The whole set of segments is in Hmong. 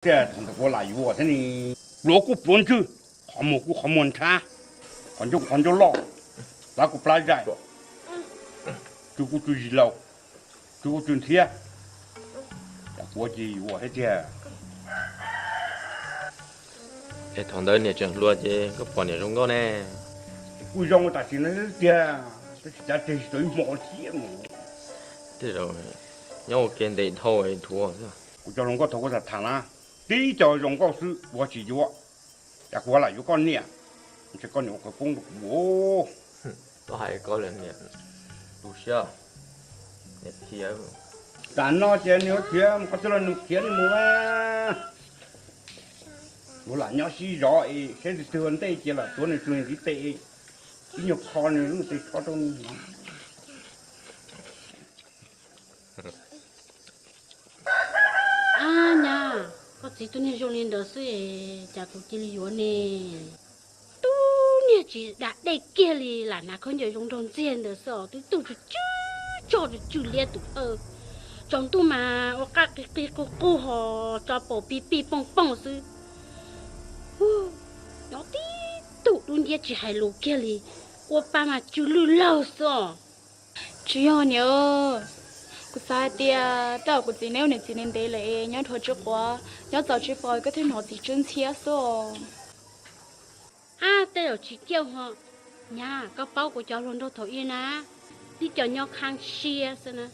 Tiag, thaum ntawd kuv lam yuav thiab ne. Pluav kuj pluav ntswg, qhov muag kuj qhov muag nrhab, qhov ncauj kuj qhov ncauj loj, plab kuj plab zaim, tsw kuj tsw zis laus, tsw kuj tsw ntxhiab, cas kuv ua ces yuav thiab tiag. Es thaum ntawd niam tseem hluas ces koj pom niam zoo nkauj ne? Kuj zoo tam sim no tiag, tab sis cav tseg tsis tau ib hmo thiab mus. Tej zaum nyob ua ke ntev dhau dhuav xwb. Kuv cov hluas nkauj thaum kuv tham tham na, tib co zoo nkauj xwb kuv tsis yuav. Cas kuv lam yuav koj niam, ntshe koj niam ua khawv koob rau kuv. Koj hais koj niam tu siab, niam khiav. Tam no ces nws khiav mus qhov twg los nws khiav li mus. Kuv lam nyob sib zov es saib twg twg ua ntej ces lam tuav nws tus ntiv tes, ib nyuag kho nws lub tes tsho rau. Ab nyab, koj txiv tub niag zoo li ntawd xwb es cas kuv cia li yuav ne? Tub niag tsis da dej kiag li lam hnav khaub ncaws zoo nraug ntxiag ntawd xwb os, twb tuaj tsw tsw tsog tsw tsw liab tus thawj. Tsaus ntuj mas ua qaj qig qig qug qug ho tso paus pig pig pooj pooj xwb. Nyob tib tug dub nciab tsis hais lus kiag li, ua pa mas tsw lwj lawg xwb os. Tsis yog niam, kuv xav hais tias tej zaum kuv txiv neb ua niam txiv ntev ntev lawm es nyob dhuav tsw quav, nyob txaus tsw pos koj thiaj hnov txiv tsw ntxhiab xwb os. Ab, tej zaum tsis ciaj ho. Nyab, koj paub kuv cov hluas nraug thaum ub na, tib co nyob qhab siab xwb na,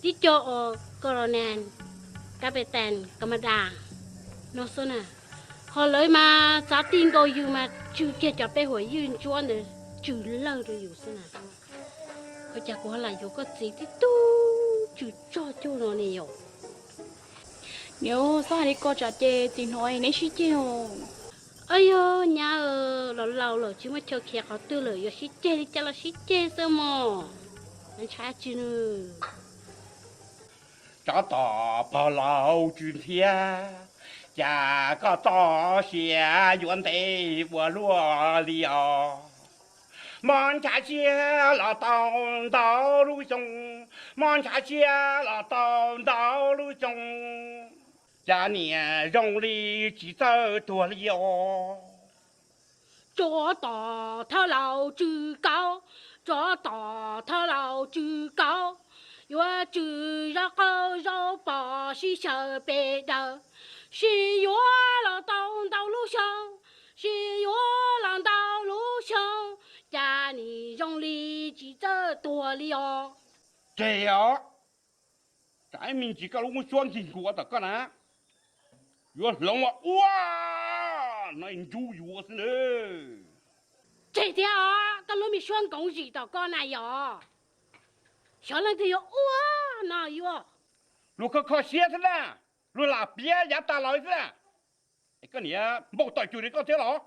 tib co ua colonel, captain, commandant no xwb na. Ho lawv mas txav tij nkaus yus mas tsw kiag cov peb huam ywj ntsuab ntawd tsw lawg rau yus xwb na. Ua cas kuv ho lam yuav koj txiv tib tug tsw tsog cuag no ne yom? Niam, txhob hais li ko tsam ces txiv hnov neb sib ceg os. Ab yog nyab, laus laus lawm tsis muaj chaw khiav qhov twg lawm, yuav sib ceg li cas los sib ceg xwb mog. Ntshai tsi nws. Tsov tom pog laus tsw ntxhiab, cas koj txoj sia yuav ntev ua luaj li os. Mob ntshav siab los tau ntau lub xyoo, mob ntshav siab los tau ntau lub xyoo, cas niam zoo li tsis txawj tuag li os. Tsov tom thawj laus tsw kaub, tsov tom thawj laus tsw kaub, yuav tsw zaub qaub zaub pos sib xyaw pes daws, sib yuav los tau ntau lub xyoo, sib yuav los ntau lub xyoo, cas nim zoo li tsis txawj tuag li os. Tseg os, tsam ib me ntsis koj lub muab suab nkig nkuav tom koj na, yuav hloov ua ua no ntsub yuav xwb na. Tseg thiab os, koj lub me suab nkoov zim tom koj na yom. Xyov leej twg yuav ua no yuav. Luag kho kho siab xwb na, luag lam piav yav tas los xwb na. Es koj niam npau taws cws li koj thiab los?